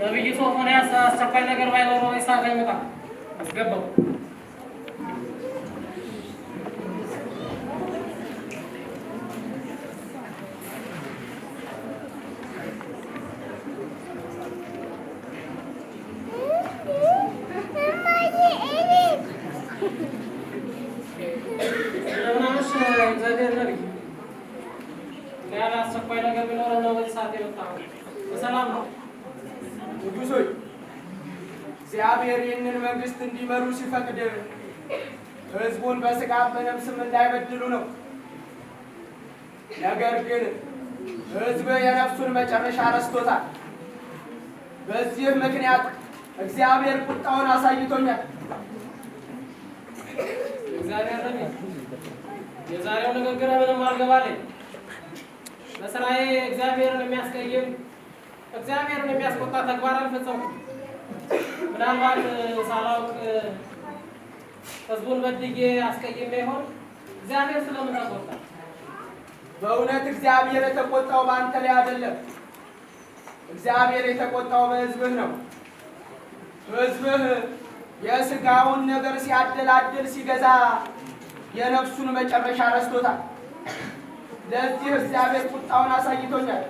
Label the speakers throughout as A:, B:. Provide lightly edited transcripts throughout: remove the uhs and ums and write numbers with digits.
A: ነብይ ሶፎንያስ አስቸኳይ ነገር ባይኖረው በዚህ ሰዓት አይመጣም። አስገባው። እንደምን አመሸህ የእግዚአብሔር ነቢይ። እንዲህ ያለ አስቸኳይ ነገር ቢኖርህ ነው በዚህ ሰዓት የመጣኸው? በሰላም ነው?
B: ንጉሥ ሆይ፣ እግዚአብሔር ይህንን መንግስት እንዲመሩ ሲፈቅድ ሕዝቡን በሥጋም በነፍስም እንዳይበድሉ ነው። ነገር ግን ሕዝብ የነፍሱን መጨረሻ ረስቶታል። በዚህም ምክንያት እግዚአብሔር ቁጣውን አሳይቶኛል።
A: የእግዚአብሔር ነቢይ፣ የዛሬው ንግግርህ ምንም አልገባልኝ። በስራዬ እግዚአብሔርን የሚያስቀይም፣ እግዚአብሔርን የሚያስቆጣ ተግባር አልፈጸምኩም። ምናልባት ሳላውቅ ሕዝቡን በድዬ አስቀይሜ ይሆን? እግዚአብሔር ስለምን ተቆጣ?
B: በእውነት እግዚአብሔር የተቆጣው በአንተ ላይ አይደለም። እግዚአብሔር የተቆጣው በሕዝብህ ነው። ሕዝብህ የሥጋውን ነገር ሲያደላድል፣ ሲገዛ የነፍሱን መጨረሻ ረስቶታል። ለዚህ እግዚአብሔር ቁጣውን አሳይቶኛል።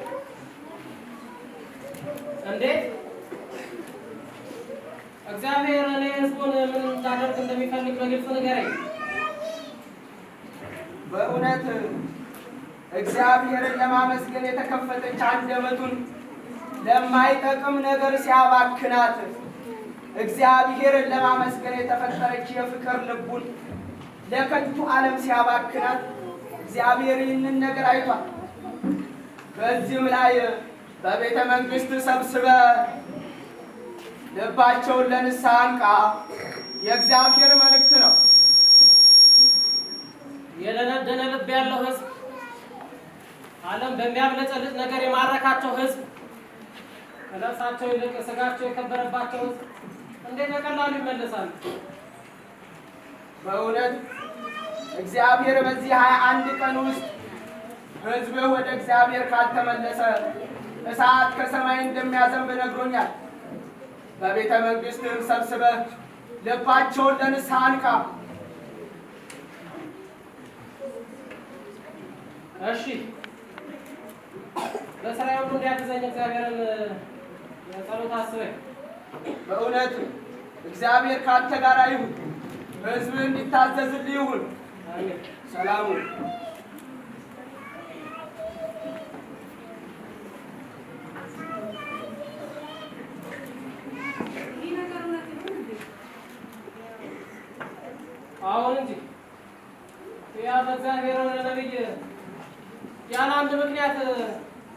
A: እንዴት? እግዚአብሔር እኔ ሕዝቡን ምን እንዳደርግ እንደሚፈልግ በግልጽ ንገረኝ።
B: በእውነት እግዚአብሔርን ለማመስገን የተከፈተች አንደበቱን ለማይጠቅም ነገር ሲያባክናት፣ እግዚአብሔርን ለማመስገን የተፈጠረች የፍቅር ልቡን ለከንቱ ዓለም ሲያባክናት እግዚአብሔር ይህንን ነገር አይቷል። በዚህም ላይ በቤተ መንግስት ሰብስበ ልባቸውን ለንስሐ አንቃ የእግዚአብሔር መልእክት ነው።
A: የደነደነ ልብ ያለው ሕዝብ፣ ዓለም በሚያብለጨልጭ ነገር የማረካቸው ሕዝብ፣ ከነፍሳቸው ይልቅ ስጋቸው የከበረባቸው ሕዝብ እንዴት በቀላሉ ይመለሳሉ?
B: በእውነት እግዚአብሔር በዚህ 21 ቀን ውስጥ ሕዝብህ ወደ እግዚአብሔር ካልተመለሰ እሳት ከሰማይ እንደሚያዘንብ ነግሮኛል። በቤተ መንግስትህም ሰብስበህ ልባቸውን ለንስሐ አንቃ።
A: እሺ፣ በስራዬ ሁሉ እንዲያግዘኝ እግዚአብሔርን በጸሎት አስበኝ።
B: በእውነት እግዚአብሔር ካንተ ጋር ይሁን፣ ሕዝብህ እንዲታዘዝልህ ይሁን።
A: አሜን።
B: ሰላሙ።
C: ይህ ነገር እውነት ይሁን እንዴ?
A: አሁን እንጂ ያ በእግዚአብሔር የሆነ ነቢይ ያለ አንድ ምክንያት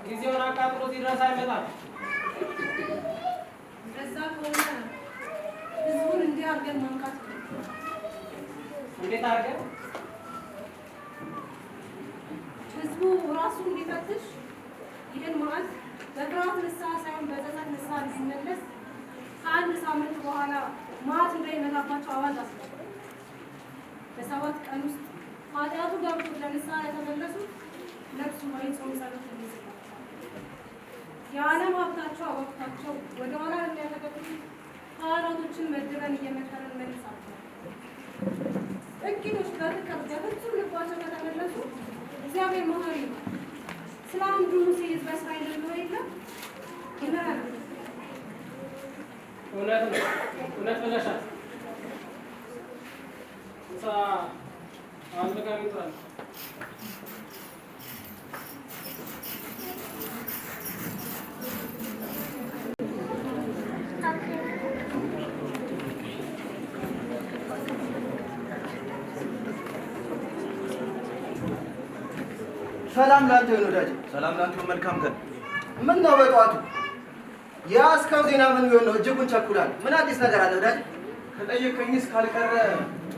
A: ጊዜውን አቃጥሎ እዚህ ድረስ አይመጣም።
C: እንደዛ ከሆነ ህዝቡን እንዲህ አድርገን ማንቃት ይገባል።
A: እንዴት አድርገን?
C: ህዝቡ ራሱ እንዲፈትሽ፣ ይህን መዓት በፍርሃት ንስሐ ሳይሆን በጸጸት ንስሐ እንዲመለስ፣ ከአንድ ሳምንት በኋላ መዓት እንዳይመጣባቸው አዋጅ አስገባ። በ7 ቀን ውስጥ ኃጢአቱ ገብቶት ለንስሐ የተመለሱት ነፍሱ ወይ ጾም ጸሎት እንይዝላቸዋል። የዓለም ሀብታቸው አጓግቷቸው ወደኋላ የሚያፈገፍጉ ካህናቶችን መድበን እየመከረን መልሳቸዋል። ጥቂቶች በፍቅር በፍጹም ልባቸው ከተመለሱ እግዚአብሔር መሐሪ ነው። ስለ አንዱ ሙሴ ሕዝበ እስራኤልን ምሮ የለም? ይምረናል።
A: እውነት ነው። እውነት ብለሻል። ምሳ አንድ ቀን ይጥራል።
D: ሰላም ላንተ ይሁን ወዳጄ።
E: ሰላም ላንተ ይሁን። መልካም ቀን።
D: ምን ነው በጠዋቱ የያዝከው ዜና ምን ቢሆን ነው? እጅጉን ቸኩላል። ምን አዲስ ነገር አለ ወዳጄ?
E: ከጠየቀኝስ ካልቀረ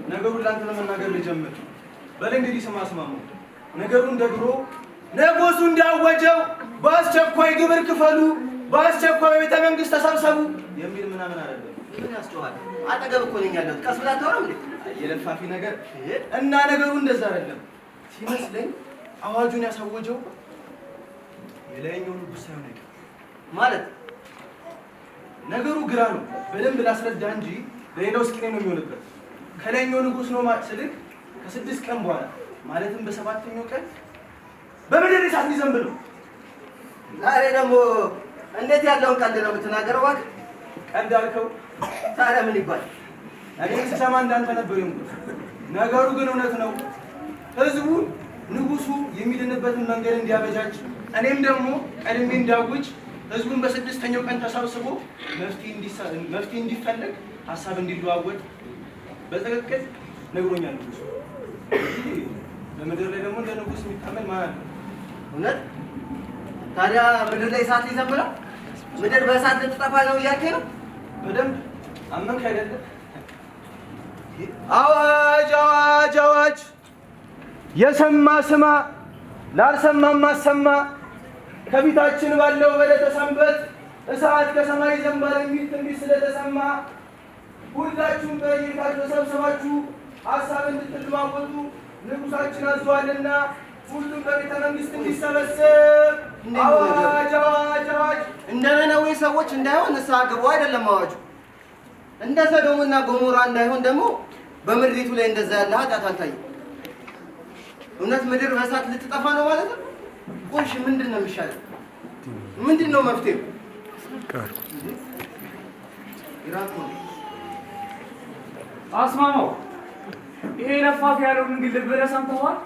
E: ነገሩን ላንተ ለመናገር ልጀምር። በል እንግዲህ ስማ አስማማው፣ ነገሩ እንደ ድሮ ንጉሱ እንዳወጀው በአስቸኳይ ግብር ክፈሉ፣ በአስቸኳይ በቤተ መንግስት ተሰብሰቡ የሚል ምናምን አይደለም።
D: ምን ያስጮሃል? አጠገብ እኮ ነኝ ያለሁት። ቀስ ብለህ አታወራም እንዴ?
E: የለፋፊ ነገር እና ነገሩ እንደዛ አይደለም። ሲመስለኝ አዋጁን ያሳወጀው የላይኛው ንጉስ ሳይሆን አይቀርም።
D: ማለት?
E: ነገሩ ግራ ነው። በደንብ ላስረዳ እንጂ ለሌላው እስኪኔ ነው የሚሆንበት። ከላይኛው ንጉስ ነው ስልክ ከ6 ቀን በኋላ ማለትም በ7ኛው ቀን በምድር እሳት ሊዘንብ ነው።
D: ዛሬ ደግሞ እንዴት ያለውን ቀልድ ነው የምትናገረው? እባክህ
E: ቀልድ አልከው።
D: ታዲያ ምን ይባል?
E: እኔ ስሰማ እንዳንተ ነበር የሆንኩት። ነገሩ ግን እውነት ነው። ህዝቡን ንጉሱ የሚድንበትን መንገድ እንዲያበጃጅ እኔም ደግሞ ቀድሜ እንዳውጅ ህዝቡን በ6ኛው ቀን ተሰብስቦ መፍትሄ እንዲፈለግ ሐሳብ እንዲለዋወጥ በትክክል ነግሮኛል ንጉሱ። በምድር ላይ ደግሞ እንደ ንጉስ የሚታመን ማን አለ?
D: እውነት? ታዲያ ምድር ላይ እሳት ሊዘንብ ነው? ምድር በእሳት ልትጠፋ ነው እያልከኝ ነው?
E: በደንብ አመንክ አይደለ? አዋጅ አዋጅ አዋጅ! የሰማ ስማ፣ ላልሰማም አሰማ። ከፊታችን ባለው በዕለተ ሰንበት እሳት ከሰማይ ይዘንባል የሚል ትንቢት ስለተሰማ ሁላችሁም በየቤታችሁ ተሰብስባችሁ ሐሳብ እንድትለዋወጡ ንጉሳችን አዟልና ሁሉም በቤተ መንግስት እንዲሰበሰብ አዋጅ አዋጅ አዋጅ!
D: እንደ ነነዌ ሰዎች እንዳይሆን ንስሐ ግቡ አይደለም አዋጁ። እንደ ሰዶምና ገሞራ እንዳይሆን ደግሞ በምድሪቱ ላይ እንደዛ ያለ ኃጢአት አልታየም። እውነት ምድር በእሳት ልትጠፋ ነው ማለት ነው? ቆይ ምንድን ነው የሚሻለው? ምንድን ነው መፍትሄው?
A: አስማማው፣ ይሄ ለፋፊ ያለውን እንግዲህ ብለህ ሰምተኸዋል?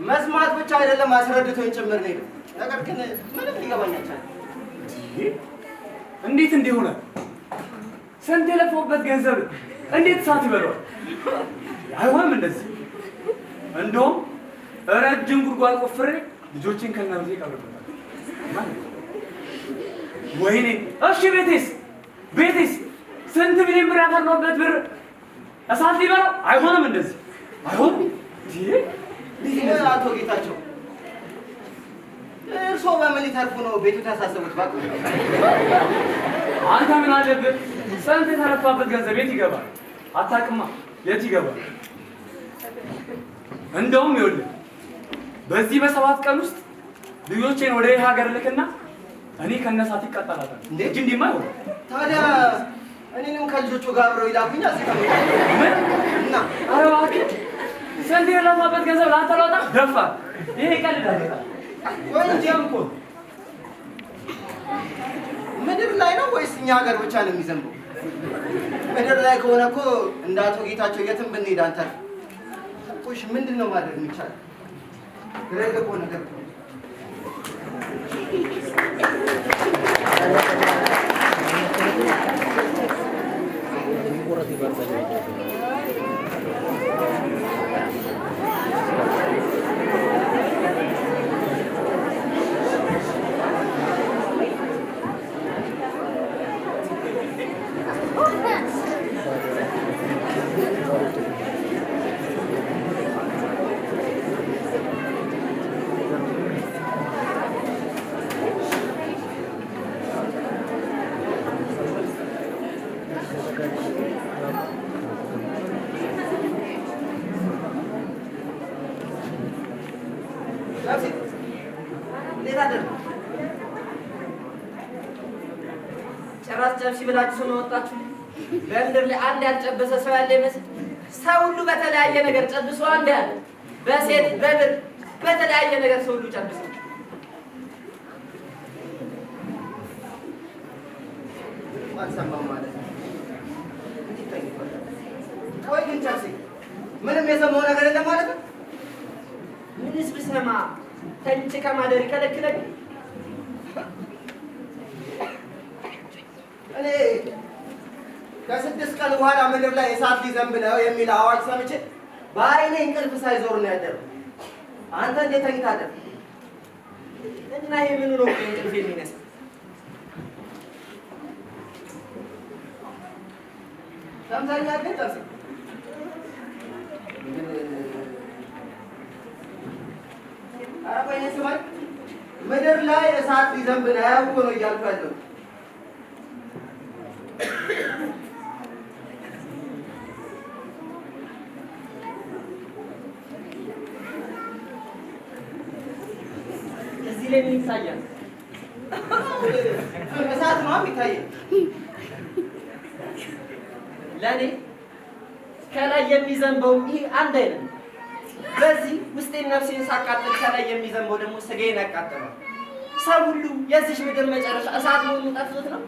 D: መስማት ብቻ አይደለም አስረድቶኝ ጭምር ነው። ነገር ግን ምንም ሊገባኝ አልቻለም።
A: እንዴት እንዲህ ሆነ? ስንት የለፋሁበት ገንዘብ እንዴት እሳት ይበላዋል? አይሆንም እንደዚህ። እንደውም ረጅም ጉድጓድ ቆፍሬ ልጆችን ከነብዜ ቀብሬበታለሁ። ወይኔ! እሺ ቤቴስ ቤቴስ ስንት ሚሊዮን ብር ያፈራሁበት ብር እሳት ሊበላው? አይሆንም እንደዚህ አይሆንም።
D: አቶ ጌታቸው እርስዎ በምን ሊተርፉ ነው ቤቱ ታሳሰቡት? እባክህ
A: አንተ ምን አለብህ? ስንት የተለፋበት ገንዘብ የት ይገባል? አታውቅማ፣ የት ይገባል? እንደውም ይኸውልህ በዚህ በ7 ቀን ውስጥ ልጆቼን ወደ ይህ ሀገር ልክና እኔ ከነሳት ይቃጠላታል እንጂ እንዲህማ አይሆንም።
D: ታዲያ እኔንም ከልጆቹ ጋር አብረው ይላኩኝ። እዚህ
A: ምን
D: እና
A: ኧረ እባክህ ስንት የለፋበት ገንዘብ ለአንተ ላውጣ? ደፋር! ይሄ ይቀልዳል በጣም።
D: ወይ እንጂ እኮ ምድር ላይ ነው ወይስ እኛ ሀገር ብቻ ነው የሚዘንበው? ምድር ላይ ከሆነ እኮ እንደ አቶ ጌታቸው የትም ብንሄድ አንተርፍም። ቆይ ምንድን ነው ማድረግ የሚቻለው? ግራ የገባው ነገር እኮ ነው።
F: ጭራሽ ጨብሲ ብላችሁ ሰው አወጣችሁ። በምድር ላይ አንድ ያልጨበሰ ሰው ያለ ይመስል ሰው ሁሉ በተለያየ ነገር ጨብሶ አንድ ያለ በሴት በብር በተለያየ ነገር ሰው ሁሉ ጨብሶ
D: አልሰማም ማለት ነው። ቆይ ግን ጨብሲ ምንም የሰማው ነገር የለም ማለት ነው?
F: ምንስ ብሰማ ተኝቼ ከማደር ይከለክለኝ?
D: እኔ ከ6 ቀን በኋላ ምድር ላይ እሳት ሊዘንብ ነው የሚል አዋጅ ሰምቼ በዓይኔ እንቅልፍ ሳይዞር ነው ያደረው። አንተ እንዴት ተኝተህ አደርክ?
F: እና ይሄ ምኑ ነው እንቅልፍ የሚነሳ?
D: ሰምተኛል ግን ጨብሲ? ኧረ ቆይ እኔን ስማኝ። ምድር ላይ እሳት ሊዘንብ ነው እኮ ነው እያልኩ ያለሁት።
F: እዚህ ላይ ምን ይታያል?
D: እሳት እሳት ነው የሚታየኝ።
F: ለእኔ ከላይ የሚዘንበው ይህ አንድ አይነት ነው። በዚህ ውስጤን ነፍሴን ሳቃጥል ከላይ የሚዘንበው ደግሞ ስጋዬን ያቃጥለዋል። ሰው ሁሉ የዚች ምድር መጨረሻ እሳት መሆኑ ጠፍቶት ነው።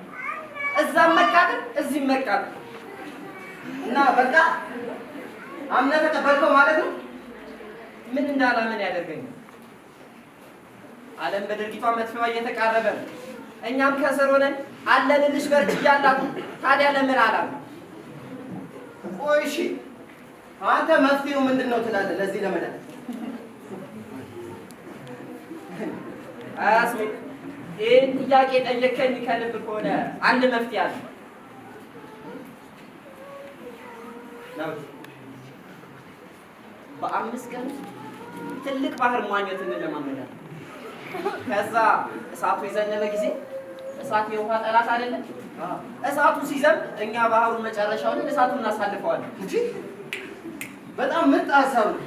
F: እዛም መቃጠል እዚህም መቃጠል።
D: እና በቃ አምነህ ተቀበልከው ማለት ነው።
F: ምን እንዳላምን ያደርገኛል? ዓለም በድርጊቷ መጥፊያዋ እየተቃረበ ነው። እኛም ከስር ሆነን አለንልሽ በርቺ እያላት ታዲያ ለምን አላም?
D: ቆይ እሺ፣ አንተ መፍትሄው ምንድን ነው ትላለህ ለዚህ ለመዳን?
F: አያስሜ፣ ይህን ጥያቄ ጠየከኝ ከልብ ከሆነ አንድ መፍትሄ አለ። ናውቲ፣ በ5 ቀን ውስጥ ትልቅ ባህር መዋኘት እንለማመዳለን። ከዛ እሳቱ የዘነበ ጊዜ፣ እሳት የውሃ ጠላት አይደለም? እሳቱ ሲዘንብ እኛ ባህሩን መጨረሻውን እሳቱን እናሳልፈዋለን።
D: እንጂ በጣም ምርጥ ሀሳብ ነው።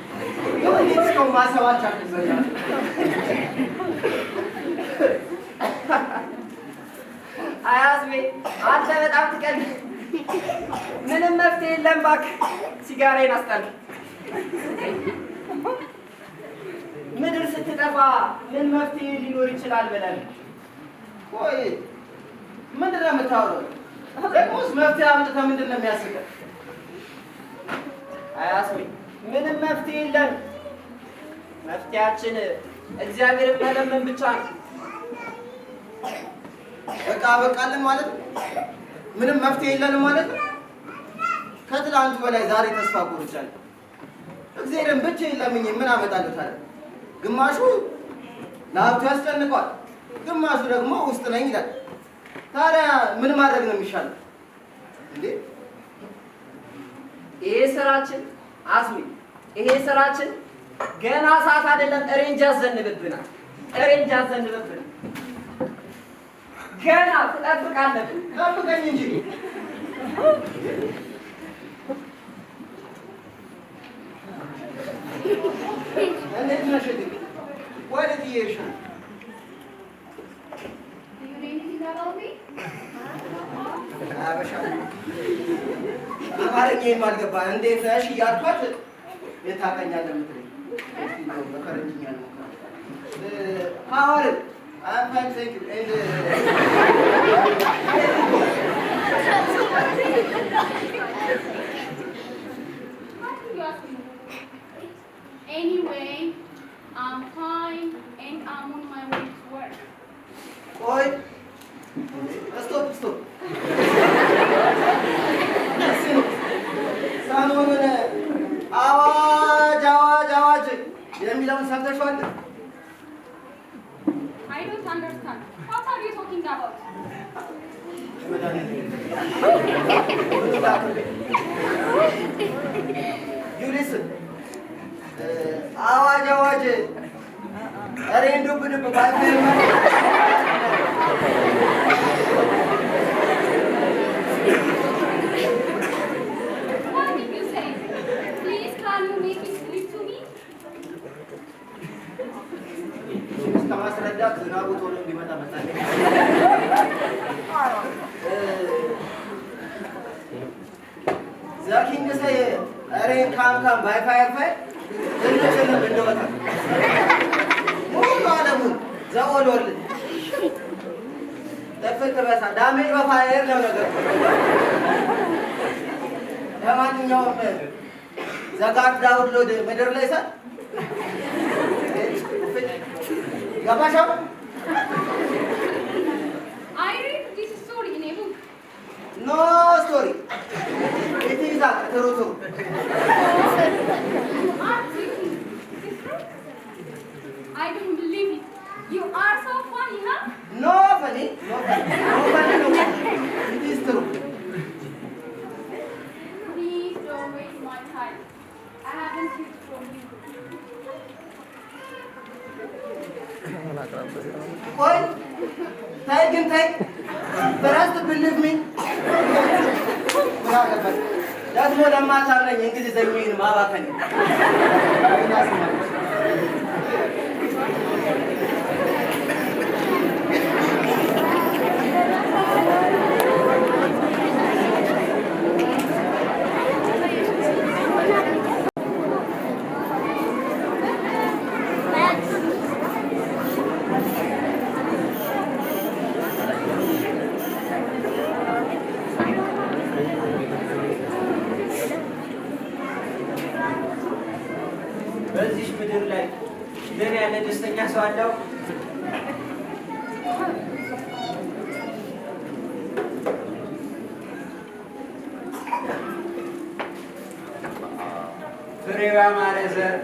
D: ግን እንዴት እስካሁን ማሰብ አልቻልኩም? በእናትህ።
F: አያስሜ፣ አንተ በጣም ትቀልድ። ምንም መፍትሄ የለም እባክህ። ሲጋራዬን አስጠል። ምድር ስትጠፋ ምን መፍትሄ ሊኖር ይችላል ብለን?
D: ቆይ፣ ምንድን ነው የምታወራው? ደግሞስ መፍትሄ አምጥተህ ምንድን ነው የሚያስቀው?
F: አያስሜ፣ ምንም መፍትሄ የለም። መፍትሄያችን እግዚአብሔርን መለመን ብቻ ነው።
D: በቃ አበቃልን ማለት ነው? ምንም መፍትሄ የለንም ማለት ነው? ከትላንቱ በላይ ዛሬ ተስፋ ቆርጫለሁ። እግዚአብሔርን ብቻዬን ለምኜ ምን አመጣለሁ ታዲያ? ግማሹ ለሀብቱ ያስጨንቀዋል፣ ግማሹ ደግሞ ውስጥ ነኝ ይላል። ታዲያ ምን ማድረግ ነው የሚሻለው እንዴ?
F: ይሄ ስራችን አስሚ፣ ይሄ ስራችን ገና ሰዓት አይደለም፣ rain ያዘንብብናል። Rain ያዘንብብናል። ገና ትጠብቃለህ።
D: ጠብቀኝ እንጂ። እንዴት ነሽ እህቴ? ወዴት እየሄድሽ ነው?
G: Do you know anything about me?
D: አበሻ አማርኛዬም አልገባ፣ እንዴት ነሽ እያልኳት የት ታውቀኛለህ የምትለኝ። እስኪ እንደው በፈረንጅኛ ልሞክር። How are you? I'm fine, thank you. And
G: Why do you ask me? Anyway, I'm fine and I'm on my way to work.
D: ቆይ፣ stop, stop. Listen. ሰሞኑን አዋጅ አዋጅ አዋጅ የሚለውን ሰምተሽዋል?
G: I don't understand. What are you talking about?
D: መድኃኒዓለም you listen. አዋጅ አዋጅ rain ዱብ ዱብ by fire.
G: What did you say? Please, can you make it clear to me?
D: እስከማስረዳት ዝናቡ ቶሎ እንዲመጣ መሰለኝ። The king say rain come come by fire fire ትንሽንም እንደወጣ ሙሉ ዓለሙን the whole world ጥፍት በሳ damage በ fire ነው ነገሩ። ለማንኛውም the God download ምድር ላይ ሰ ገባሽ አሁን?
G: I read this story in a book.
D: No story, it is a true, true.
G: You are joking. Is it true? I don't believe it. You are so funny, huh?
D: No funny, no funny, no funny, no funny. It is true.
G: Please don't waste my time. I haven't heard from you.
D: ቆይ፣ ታይ ግን ታይ፣ first believe me. ምን አገባኝ ደግሞ ለማታምነኝ እንግሊዘኛዬን ማባከን። ምን ያስማል?
F: ደስተኛ ሰው አለው? ፍሬው ያማረ ዘር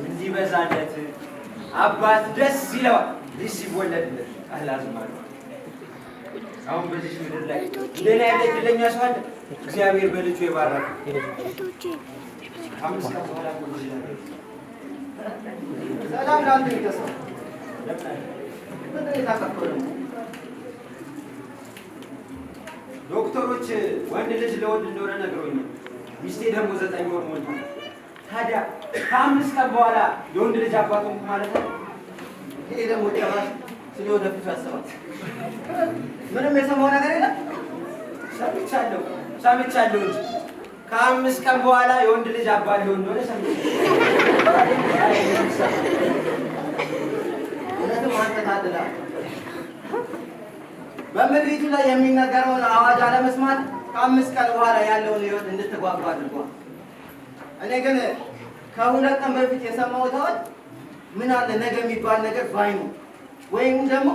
F: እንዲበዛለት አባት ደስ ይለዋል ልጅ ሲወለድለት። አላዝማሉ አሁን በዚህ ምድር ላይ እንደኔ ያለ እድለኛ ሰው አለ? እግዚአብሔር በልጁ የባረከ 5 ቀን በኋላ እኮ ልጅ ላገኝ።
D: ሰላም ለአንተ ይተሰው። ምንድን ነው የታቀፍከው ደግሞ?
F: ዶክተሮች ወንድ ልጅ ለወንድ እንደሆነ ነግረውኛል። ሚስቴ ደግሞ 9 ወር ሞልቷል። ታዲያ ከ5 ቀን በኋላ የወንድ ልጅ አባት ሆንኩ ማለት ነው?
D: ይሄ ደግሞ ጭራሽ ስለ ወደፊቱ ያስባል። ምንም የሰማው ነገር የለም።
F: ሰምቻለሁ ሰምቻለሁ እንጂ ከ5 ቀን በኋላ የወንድ ልጅ አባት ሊሆን እንደሆነ ሰምቻለሁ።
D: እውነትም አንተ ታድለሃል። በምድሪቱ ላይ የሚነገረውን አዋጅ አለመስማት ከ5 ቀን በኋላ ያለውን ህይወት እንድትጓጓ አድርጓል። እኔ ግን ከ2 ቀን በፊት የሰማሁት አዋጅ ምን አለ ነገ የሚባል ነገር ባይኖር ወይም ደግሞ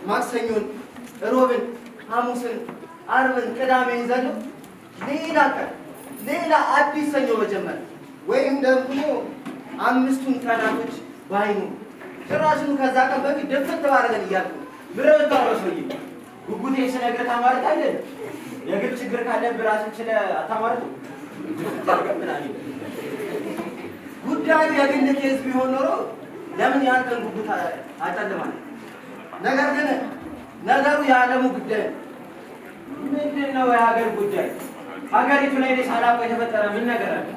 D: ማክሰኞን፣ ሮብን፣ ሐሙስን፣ አርብን፣ ቅዳሜን ዘሎ ሌላ ቀን ሌላ አዲስ ሰኞ መጀመር ወይም ደግሞ አምስቱን ቀናቶች ባይኖር ጭራሽኑ ከዛ ቀን በፊት ድፍት ባደረገን እያልኩ ነው።
F: ምረው ታውረው ሰውዬ ጉጉቴ ስነግርህ ታማርት አይደል? የግል ችግር ካለብህ ራስን ችለህ አታማርትም? ድፍት አድርገህ ምናምን።
D: ጉዳዩ የግል case ቢሆን ኖሮ ለምን ያንተን ጉጉት አጨልማለሁ? ነገር ግን ነገሩ የዓለሙ ጉዳይ ነው።
F: ምንድን ነው የሀገር ጉዳይ? ሀገሪቱ ላይ እኔ ሳላውቀው የተፈጠረ ምን ነገር አለ?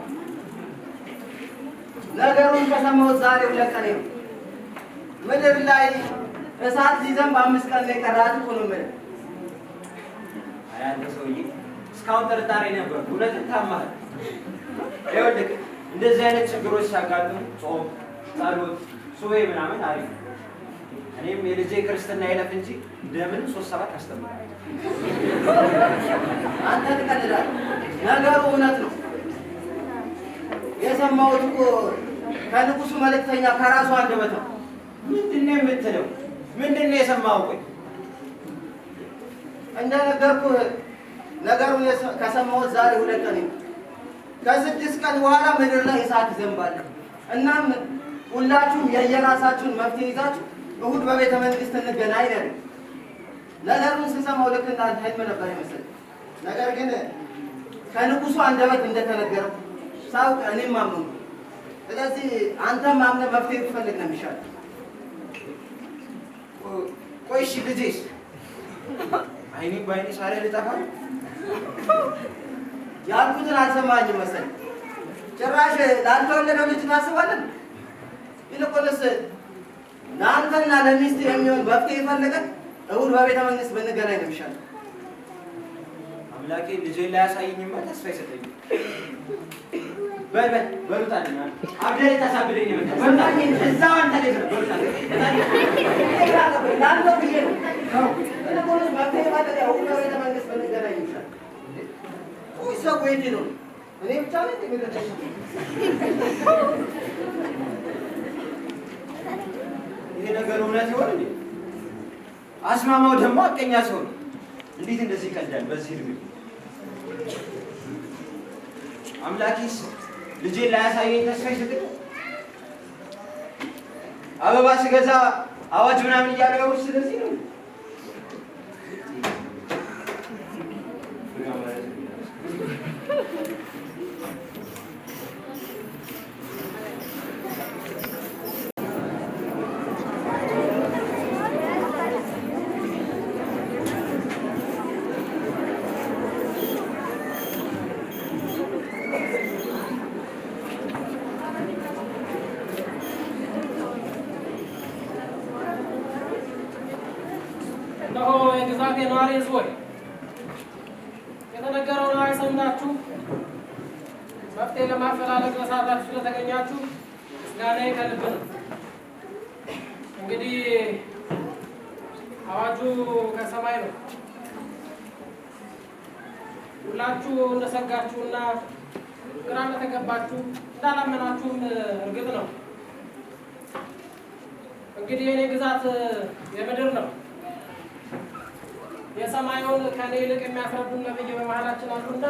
D: ነገሩን ከሰማሁት ዛሬ 2 ቀኔ ነው። ምድር ላይ እሳት ሊዘንብ 5 ቀን ነው የቀራት እኮ ነው የምልህ።
F: አይ አንተ ሰውዬ እስካሁን ጥርጣሬ ነበር። እውነትም ታማሃል። ይኸውልህ እንደዚህ አይነት ችግሮች ሲያጋጥሙ ጾም፣ ጸሎት፣ ሱባኤ ምናምን አሪፍ ነው። እኔም የልጄ ክርስትና ይለፍ እንጂ እንደምንም 3 7 አስተምራለሁ።
D: አንተ ትቀልዳለህ። ነገሩ እውነት ነው። የሰማሁት እኮ ከንጉሱ መልእክተኛ ከራሱ አንደበት ነው።
F: ምንድን ነው የምትለው? ምንድን ነው የሰማኸው? ቆይ።
D: እንደነገርኩህ ነገሩን ከሰማሁት ዛሬ 2 ቀን ነው። ከ6 ቀን በኋላ ምድር ላይ እሳት ይዘንባል። እናም ሁላችሁም የየራሳችሁን መፍትሄ ይዛችሁ እሁድ በቤተ መንግስት እንገናኝ ነው ያለኝ። ነገሩን ስሰማው ልክ እንዳንተ ህልም ነበር የመሰለኝ። ነገር ግን ከንጉሱ አንደበት እንደተነገረው ሳውቅ እኔም አመንኩ። ስለዚህ አንተም አምነህ መፍትሄ ብትፈልግ ነው የሚሻለው።
F: ቆይ እሺ ልጄስ? አይኔም በአይኔ ሳሪያ ልጠፋ ነው?
D: ያልኩትን አልሰማኝም መሰለኝ። ጭራሽ ላልተወለደው ልጅ ታስባለህ? ይልቁንስ ለአንተና ለሚስት የሚሆን መፍትሄ ፈልገን እሑድ በቤተ መንግስት ብንገናኝ ነው የሚሻለው።
F: አምላኬ ልጄን ላያሳየኝማ ተስፋ ይሰጠኝ። በል በል በሉጣልኝ። አብደህ ታሳብደኝ ነው የመጣው። በሉጣልኝ፣ እዛው አንተ ላይ ስራ። በሉጣልኝ።
D: ለአንተ ብዬ ነው። ይልቁንስ መፍትሄ ፈልገን እሑድ በቤተ መንግስት ብንገናኝ ይሻላል። ቆይ ሰው የት ሄዶ ነው? እኔ ብቻ ነኝ እንዴ የምገናኘው?
F: ይሄ ነገር እውነት ይሆን እንዴ? አስማማው ደግሞ አቀኛ ሰው ነው። እንዴት እንደዚህ ይቀልዳል በዚህ እድሜው? አምላኬስ ልጄን ላያሳየኝ ተስፋ ይሰጠኝ። አበባ ስገዛ አዋጅ ምናምን እያለ ያወሩት ስለዚህ ነው።
H: እነሆ የግዛቴ ነዋሪ ሕዝብ ሆይ፣ የተነገረውን አዋጅ ሰምታችሁ መፍትሄ ለማፈላለግ በሰዓታችሁ ስለተገኛችሁ ምስጋናዬ ከልብ ነው። እንግዲህ አዋጁ ከሰማይ ነው። ሁላችሁ እንደሰጋችሁና ግራ እንደተገባችሁ እንዳላመናችሁም እርግጥ ነው። እንግዲህ የኔ ግዛት የምድር ነው። የሰማዩን ከኔ ይልቅ የሚያስረዱን ነብይ በመሃላችን አሉና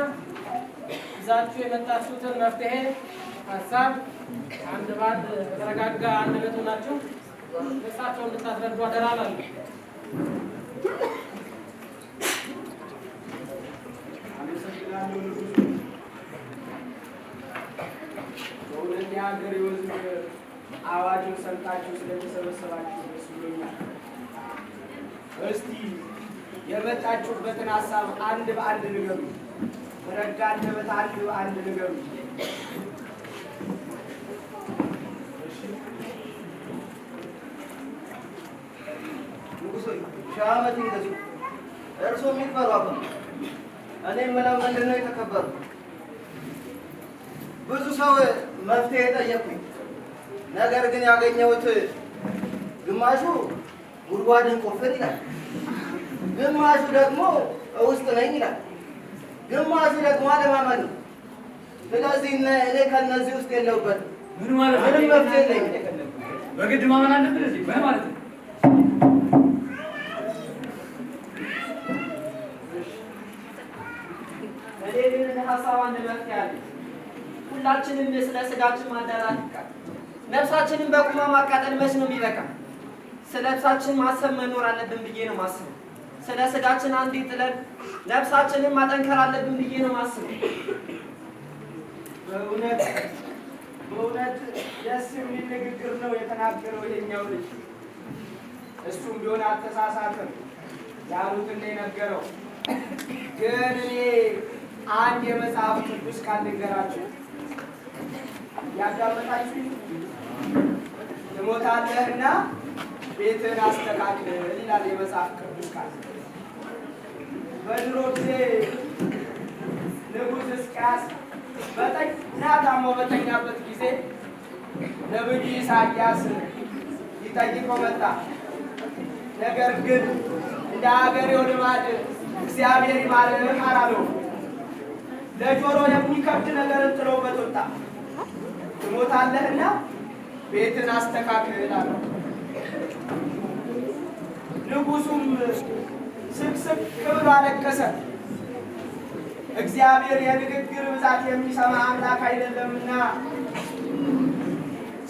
H: ይዛችሁ የመጣችሁትን መፍትሄ ሀሳብ አንድ ባንድ በተረጋጋ አንደበት ሆናችሁ እሳቸው እንድታስረዱ አደራ እላለሁ።
B: አመሰግናለሁ ንጉሡ። በእውነት የሀገሬው ሕዝብ አዋጁን ሰምታችሁ ስለተሰበሰባችሁ ደስ ብሎኛል። እስቲ የመጣችሁበትን ሀሳብ አንድ በአንድ ንገሩ። በረጋ አንደበት አንድ በአንድ ንገሩ።
D: ንጉሥ ሆይ ሺህ ዓመት ይንገሱ፣ እርስዎም ይክበሩ። አባ እኔ የምለው ምንድን ነው የተከበሩ፣ ብዙ ሰው መፍትሄ ጠየቅኩኝ። ነገር ግን ያገኘሁት ግማሹ ጉድጓድን ቆፍር ይላል፣ ግማሹ ደግሞ ውስጥ ነኝ ይላል፣ ግማሹ ደግሞ አለማመን ነው። ስለዚህ እኔ ከነዚህ ውስጥ የለሁበትም።
A: ምን ማለት ነው?
D: ምንም መፍትሄ የለኝም።
A: በግድ ማመን አለብን እዚህ ምን ማለት ነው?
F: እኔ ግን እንደ ሀሳብ አንድ መፍትሄ አለ። ሁላችንም ስለ ስጋችን ማዳላት ይብቃል። ነፍሳችንን በቁማ ማቃጠል መች ነው የሚበቃ? ስለ ነፍሳችን ማሰብ መኖር አለብን ብዬ ነው ማስበው። ስለ ስጋችን አንዴ ጥለን ነፍሳችንን ማጠንከር አለብን ብዬ ነው ማስበው።
B: በእውነት በእውነት ደስ የሚል ንግግር ነው የተናገረው ይሄኛው ልጅ። እሱም ቢሆን አልተሳሳተም፣ ያሉትን ነው የነገረው። ግን እኔ አንድ የመጽሐፍ ቅዱስ ቃል ልንገራችሁ። ያዳመጣችሁ ትሞታለህና ቤትህን አስተካክል ይላል የመጽሐፍ ቅዱስ ቃል። በድሮ ጊዜ ንጉሥ ሕዝቅያስ በጠና ታሞ በተኛበት ጊዜ ነብዩ ኢሳይያስ ሊጠይቀው መጣ። ነገር ግን እንደ ሀገሬው ልማድ እግዚአብሔር ይማርህ አላለው። ለጆሮ የሚከብድ ነገርን ጥሎበት ወጣ። ትሞታለህና ቤትን አስተካክል አለው። ንጉሡም ስቅስቅ ብሎ አለቀሰ። እግዚአብሔር የንግግር ብዛት የሚሰማ አምላክ አይደለምና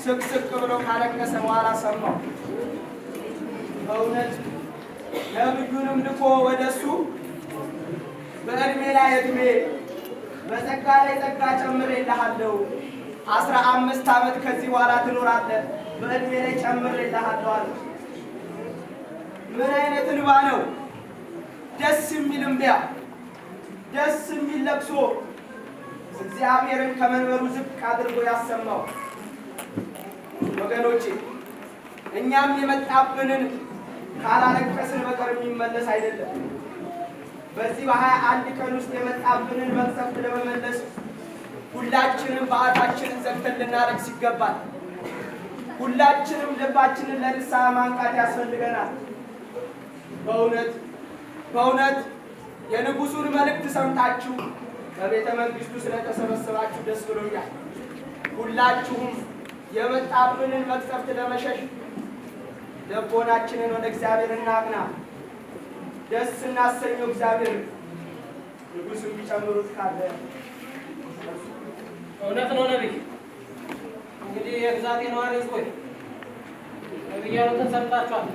B: ስቅስቅ ብሎ ካለቀሰ በኋላ ሰማው። በእውነት ነብዩንም ልኮ ወደሱ በእድሜ ላይ እድሜ በጸጋ ላይ ጸጋ ጨምሬልሃለሁ፣ 15 ዓመት ከዚህ በኋላ ትኖራለህ፣ በእድሜ ላይ ጨምሬልሃለሁ አለ። ምን አይነት እንባ ነው! ደስ የሚል እምቢያ፣ ደስ የሚል ለቅሶ እግዚአብሔርን ከመንበሩ ዝቅ አድርጎ ያሰማው። ወገኖቼ እኛም የመጣብንን ካላለቀስን በቀር የሚመለስ አይደለም። በዚህ በ21 ቀን ውስጥ የመጣብንን መቅሰፍት ለመመለስ ሁላችንም በዓታችንን ዘግተን ልናለቅስ ይገባል። ሁላችንም ልባችንን ለንስሐ ማንቃት ያስፈልገናል። በእውነት በእውነት የንጉሡን መልእክት ሰምታችሁ በቤተ መንግስቱ ስለተሰበሰባችሁ ደስ ብሎኛል። ሁላችሁም የመጣብንን መቅሰፍት ለመሸሽ ልቦናችንን ወደ እግዚአብሔር እናቅና። ደስ እናሰኘው እግዚአብሔር። ንጉሡ የሚጨምሩት ካለ
H: እውነት ነው ነቢይ። እንግዲህ የግዛቴ ነዋሪ ሕዝብ ሆይ ነቢይ ያሉትን ሰምታችኋል።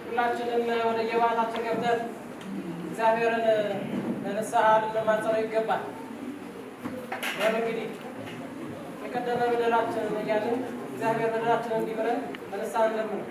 H: ሁላችንም ወደ የባታችን ገብተን እግዚአብሔርን ለንስሐ ልንማጸነው ይገባል። በሉ እንግዲህ የቀደመ በደላችንን እያልን እግዚአብሔር በደላችንን እንዲምረን በንስሐ እንለምነው።